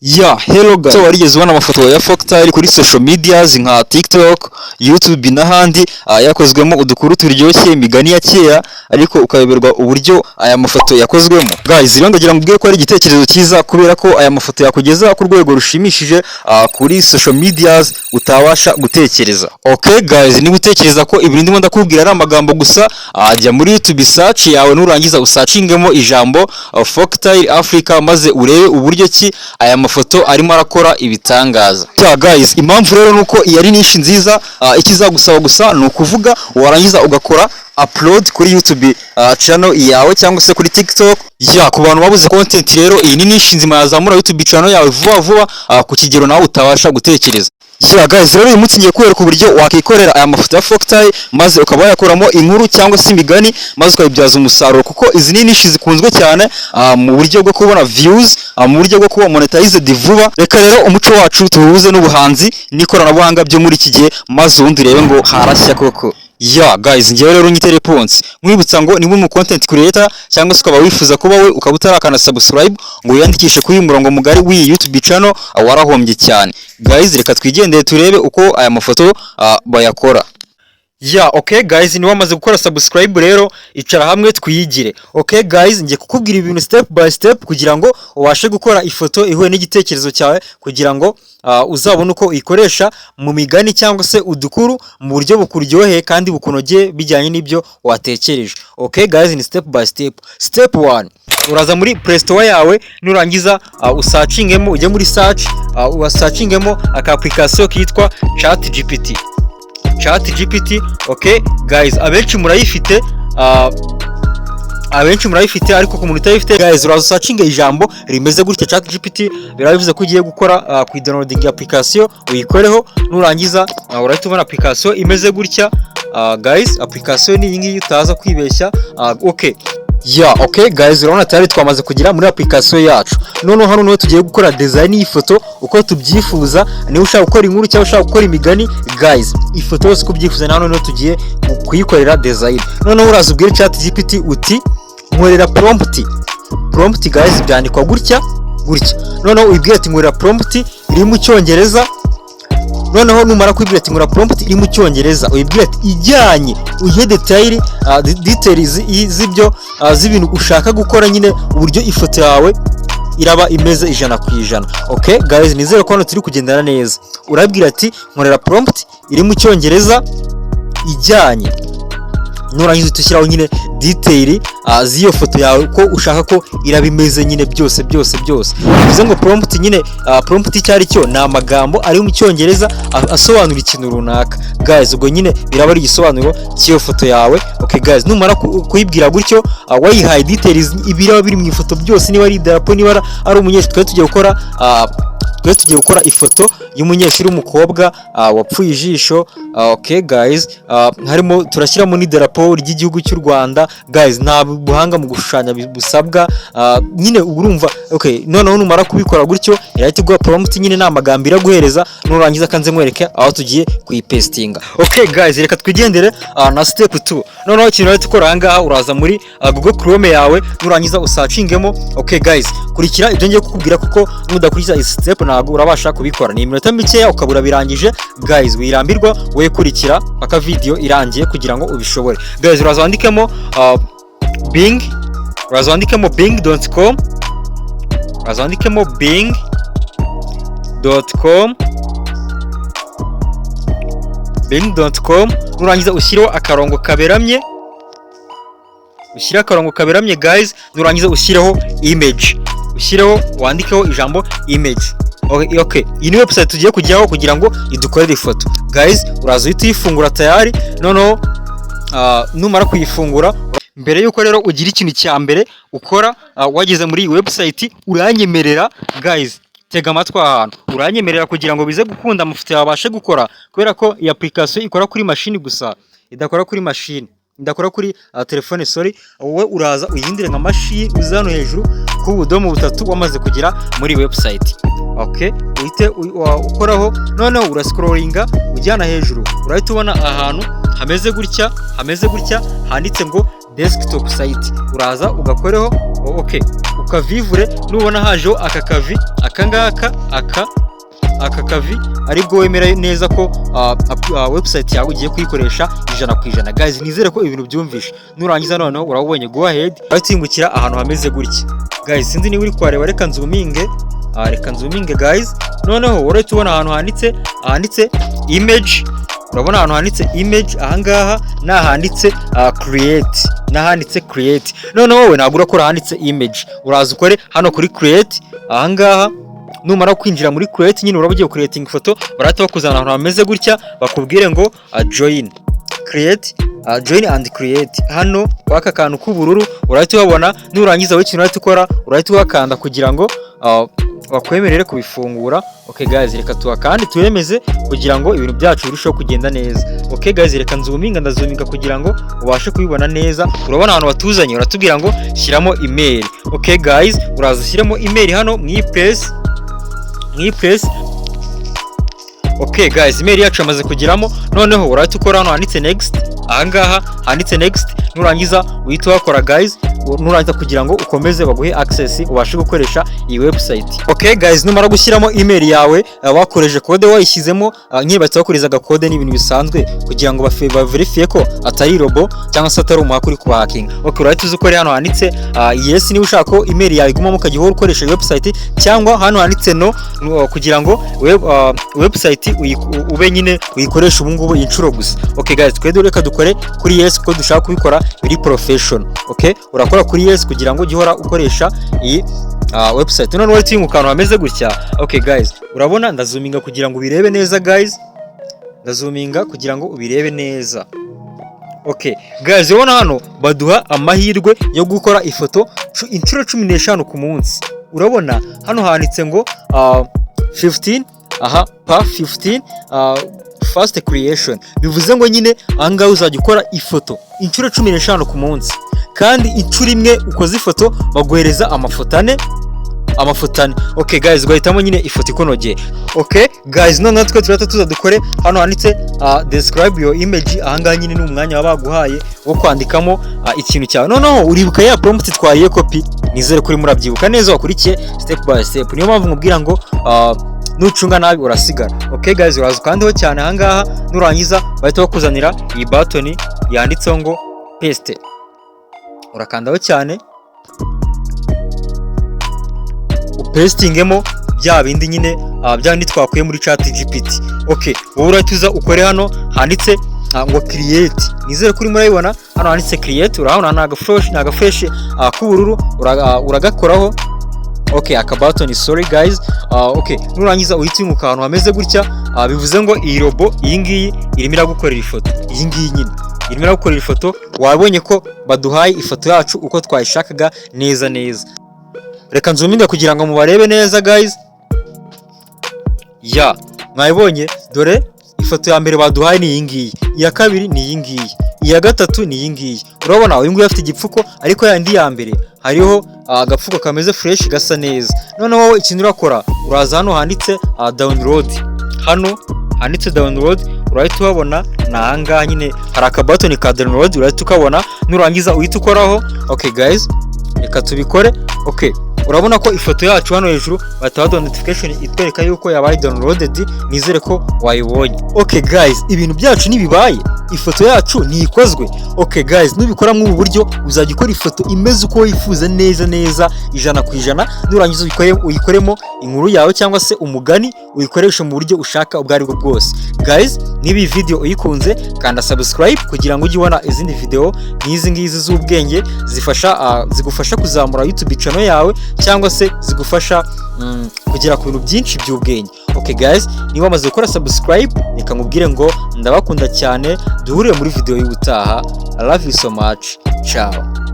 Yeah, hello guys. So warigeze ubona amafoto ya Folktale kuri social medias nka TikTok, YouTube n'ahandi, yakozwemo udukuru turyoshye, imigani ya kera, ariko ukayoberwa uburyo aya mafoto yakozwemo? Guys, rero ndagira ngo ubwire ko ari igitekerezo cyiza, kubera ko aya mafoto yakugeza ku rwego rushimishije kuri social medias utabasha gutekereza. Okay guys, niba utekereza ko ibintu ndimo ndakubwira ari amagambo gusa, jya muri YouTube search yawe, nurangiza usacingemo ijambo Folktale Africa, maze urebe uburyo ki aya mafoto arimo arakora ibitangaza. Yeah guys, impamvu rero nuko iyi ari niche nziza. Ikizagusaba gusa ni ukuvuga, warangiza ugakora upload kuri YouTube channel yawe cyangwa se kuri TikTok. Yeah, ku bantu babuze content rero, iyi ni niche nzima yazamura YouTube channel yawe vuba vuba ku kigero nawe utabasha gutekereza. Yeah guys, rero uyu munsi ngiye kwereka uburyo wakikorera aya mafoto ya Folktale, maze ukaba wayakuramo inkuru cyangwa se imigani, maze ukabibyaza umusaruro, kuko izi ni niche zikunzwe cyane mu buryo bwo kubona views, mu buryo bwo kuba monetized vuba. Reka rero umuco wacu tuwuhuze n'ubuhanzi n'ikoranabuhanga byo muri iki gihe, maze ubundi urebe ngo harashya koko. Yeah guys, ngewe rero nyite Reponse, nkwibutsa ngo niba umu content creator cyangwa se ukaba wifuza kuba we, ukaba utarakana subscribe ngo wiyandikishe kuri uyu murongo mugari w'iyi YouTube channel, warahombye cyane. Guys, reka twigendere turebe uko aya mafoto bayakora. Yeah, okay guys, niba wamaze gukora subscribe rero, icara hamwe twiyigire. Okay guys, ngiye kukubwira ibintu step by step kugira ngo ubashe gukora ifoto ihuye n'igitekerezo cyawe, kugira ngo uzabone uko uyikoresha mu migani cyangwa se udukuru mu buryo bukuryoheye kandi bukunogeye bijyanye n'ibyo watekereje. Okay guys, ni step by step. Step 1, uraza muri Play Store yawe, nurangiza usacingemo, ujye muri search, wasacingemo aka application kitwa Chat GPT. Chat GPT, okay guys, abenshi murayifite, ariko ku muntu utayifite guys, uraza usacinge ijambo rimeze gutya, Chat GPT. Biraba bivuze ko ugiye gukora ku downloading application, uyikoreho. Nurangiza urahita ubona application imeze gutya. Guys, application ni iyi ngiyi, utaza kwibeshya. Okay, yeah, okay guys, urabona tayari twamaze kugera muri application yacu. Noneho hano niho tugiye gukora design y'ifoto uko tubyifuza. Niba ushaka gukora inkuru cyangwa ushaka gukora imigani, guys, ifoto yose uko ubyifuza, na hano niho tugiye kuyikorera design. Noneho uraza ubwire Chat GPT uti: "Nkorera prompt." Prompt guys, byandikwa gutya gutya. Noneho uyibwire ati: "Nkorera prompt iri mu Cyongereza." Noneho numara kubibwira ati: "Nkora prompt iri mu Cyongereza," uyibwire ati ijyanye, uyihe details z'ibyo z'ibintu ushaka gukora nyine, uburyo ifoto yawe iraba imeze 100%. Okay guys, nizere ko hano turi kugendana neza. Urabwira ati: "Nkorera prompt iri mu Cyongereza ijyanye." Nurangiza uhita ushyiraho nyine detail z'iyo foto yawe, ko ushaka ko iraba imeze nyine, byose byose byose. Bivuze ngo prompt nyine, prompt icyo ari cyo ni amagambo ari mu Cyongereza asobanura ikintu runaka guys. Ubwo nyine biraba ari igisobanuro cy'iyo foto yawe. Okay guys, numara kuyibwira gutyo, wayihaye details, ibiraba biri mu ifoto byose, niba ari idarapo, niba ari umunyeshuri, twari tugiye gukora ifoto y'umunyeshuri w'umukobwa wapfuye ijisho. Okay guys, harimo turashyiramo n'idarapo ry'igihugu cy'u Rwanda. Guys, nta buhanga mu gushushanya busabwa nyine urumva. Okay, noneho numara kubikora gutyo, irahita iguha prompt nyine, ni amagambo iraguhereza. Nurangiza kanze nkwereke aho tugiye kuyipestinga. Okay guys, reka twigendere na step 2. Noneho ikintu urahita ukora aha ngaha, uraza muri Google Chrome yawe, nurangiza usacingemo. Okay guys, kurikira ibyo ngiye kukubwira, kuko nudakurikiza iyi step ntabwo urabasha kubikora. Ni iminota mikeya ukabura birangije. Guys, wirambirwa, wowe kurikira paka video irangiye kugira ngo ubishobore. Guys, uraza wandikemo Bing, uraza wandikemo bing.com, uraza wandikemo bing.com, bing.com. Nurangiza ushyireho akarongo kaberamye, ushyire akarongo kaberamye guys. Nurangiza ushyireho image, ushyireho, wandikeho ijambo image. Okay. Iyi ni website tugiye kujyaho kugira ngo idukorere ifoto. Guys, uraza uhita uyifungura tayari. Noneho numara kuyifungura, mbere yuko rero ugira ikintu cya mbere ukora wageze muri iyi website, uranyemerera guys, tega amatwi aha hantu, uranyemerera kugira ngo bize gukunda, amafoto yawe abashe gukora, kubera ko iyi application ikora kuri mashini gusa, idakora kuri mashini, idakora kuri telefone, sorry. Wowe uraza uyihindure nka mashini, uza hano hejuru ku budomo butatu wamaze kugera muri website. Okay, uhite ukoraho. Noneho urascrollinga ujyana hejuru, urahita ubona ahantu hameze gutya, hameze gutya, handitse ngo desktop site. Uraza ugakoreho. Okay. ukavivure. Nubona hajeho aka kavi, aka ngaka, aka kavi, aribwo wemera neza ko website yawe ugiye kuyikoresha 100%. Guys, nizere ko ibintu byumvishe. Nurangiza noneho urabonye go ahead, urahita ahantu hameze gutya. Guys, sinzi niba uri kuhareba, reka nzoominge. Reka nzoominge, guys. Noneho urahita ubona ahantu handitse image. Urabona ahantu handitse image ahangaha, n'ahanditse create, n'ahanditse create. Noneho wowe ntabwo urakora ahanditse image, uraza ukore hano kuri create ahangaha. Numara kwinjira muri create nyine, uraba ugiye creating ifoto, barahita bakuzana ahantu hameze gutya, bakubwire ngo join create, join and create. Hano waka kantu k'ubururu urahita uhabona. Nurangiza wowe, ikintu urahita ukora, urahita uhakanda kugira ngo bakwemerere kubifungura. Okay guys, reka tuhakande tuyemeze kugira ngo ibintu byacu birusheho kugenda neza. Okay guys, reka nzoominga, ndazoominga kugira ngo ubashe kubibona neza. Urabona ahantu batuzanye, uratubwira ngo shyiramo email. Okay guys, uraza ushyiremo email hano mu iyi place, mu iyi place. Okay guys, email yacu yamaze kugeramo. Noneho urahita ukora hano handitse next, ahangaha handitse next. Nurangiza uhita uhakora, guys. Nurangiza, kugira ngo ukomeze baguhe access ubashe gukoresha iyi website. Okay guys, numara gushyiramo email yawe, wakoresheje code wayishyizemo, nyine bahita bakuriza agakode, ni ibintu bisanzwe kugira ngo baverifiye ko atari robot cyangwa se atari umuhacker uri kubahakinga. Okay, urahita uza ukore hano handitse yes niba ushaka ko email yawe igumamo ukajya uhora ukoresha iyi website, cyangwa hano handitse no kugira ngo website ube nyine uyikoreshe ubu ngubu inshuro gusa. Okay guys, twe reka dukore kuri yes kuko dushaka kubikora biri professional. Okay, urakora kuri yes kugira ngo ujye uhora ukoresha iyi website. Noneho urahita mu kantu hameze gutya. Okay guys, urabona ndazoominga kugira ngo ubirebe neza. Guys, ndazoominga kugira ngo ubirebe neza. Okay guys, urabona hano baduha amahirwe yo gukora ifoto inshuro 15 ku munsi. Urabona hano handitse ngo 15 aha pa 15 fast creation, bivuze ngo nyine ahangaha uzajya ukora ifoto inshuro 15 ku munsi, kandi inshuro imwe ukoze ifoto baguhereza amafoto ane, amafoto ane. Okay guys, ugahitamo nyine ifoto ikunogeye. Okay guys, noneho twe turahita tuza dukore hano handitse describe your image. Ahangaha nyine ni umwanya baba baguhaye wo kwandikamo ikintu cyawe. Noneho uribuka ya prompt twariye copy? Nizere kuri murabyibuka neza, wakurikiye step by step. Niyo mpamvu nkubwira ngo nucunga nabi urasigara. Okay guys, uraza ukandeho cyane ahangaha. Nurangiza bahita bakuzanira iyi button yanditseho ngo paste. Urakandaho cyane, upastingemo bya bindi nyine, bya bindi twakuye muri Chat GPT. Okay, wowe urahita uza ukore hano handitse ngo create. Nizere ko urimo urayibona hano handitse create. Urabona ni agaflèche k'ubururu, uragakoraho. Okay, aka button, sorry guys. Okay, nurangiza uhita mu kantu hameze gutya. Bivuze ngo iyi robot iyi ngiyi irimo iragukorera ifoto. Iyi ngiyi nyine irimo iragukorera ifoto. Wabonye ko baduhaye ifoto yacu uko twayishakaga neza neza. Reka nzoominge kugira ngo mubarebe neza, guys. Ya, mwabibonye? Dore ifoto ya mbere baduhaye ni iyi ngiyi, iya kabiri ni iyi ngiyi, iya gatatu ni iyi ngiyi. Urabona uyu nguyu afite igipfuko, ariko yandi ya mbere hariho agapfuko kameze fresh, gasa neza. Noneho wowe ikintu urakora, uraza hano handitse download. Hano handitse download urahita uhabona, ni ahangaha nyine hari akabutton ka download, urahita ukabona. Nurangiza uhita ukoraho. Okay guys, reka tubikore. Okay, urabona ko ifoto yacu hano hejuru bahita baduha notification itwereka yuko yabaye downloaded. Nizere ko wayibonye. Okay guys, ibintu byacu ntibibaye, ifoto yacu ntikozwe. Okay guys, nubikora muri ubu buryo uzajya ukora ifoto imeze uko wifuza neza neza 100%. Nurangiza uyikoremo inkuru yawe cyangwa se umugani, uyikoreshe mu buryo ushaka ubwo aribwo bwose. Guys, niba iyi video uyikunze, kanda subscribe kugira ngo ujye ubona izindi video nk'izi ngizi z'ubwenge zifasha zigufasha kuzamura YouTube channel yawe cyangwa se zigufasha kugera ku bintu byinshi by'ubwenge. Okay guys, niba wamaze gukora subscribe, reka nkubwire ngo ndabakunda cyane. Duhurire muri video y'ubutaha. I love you so much. Ciao.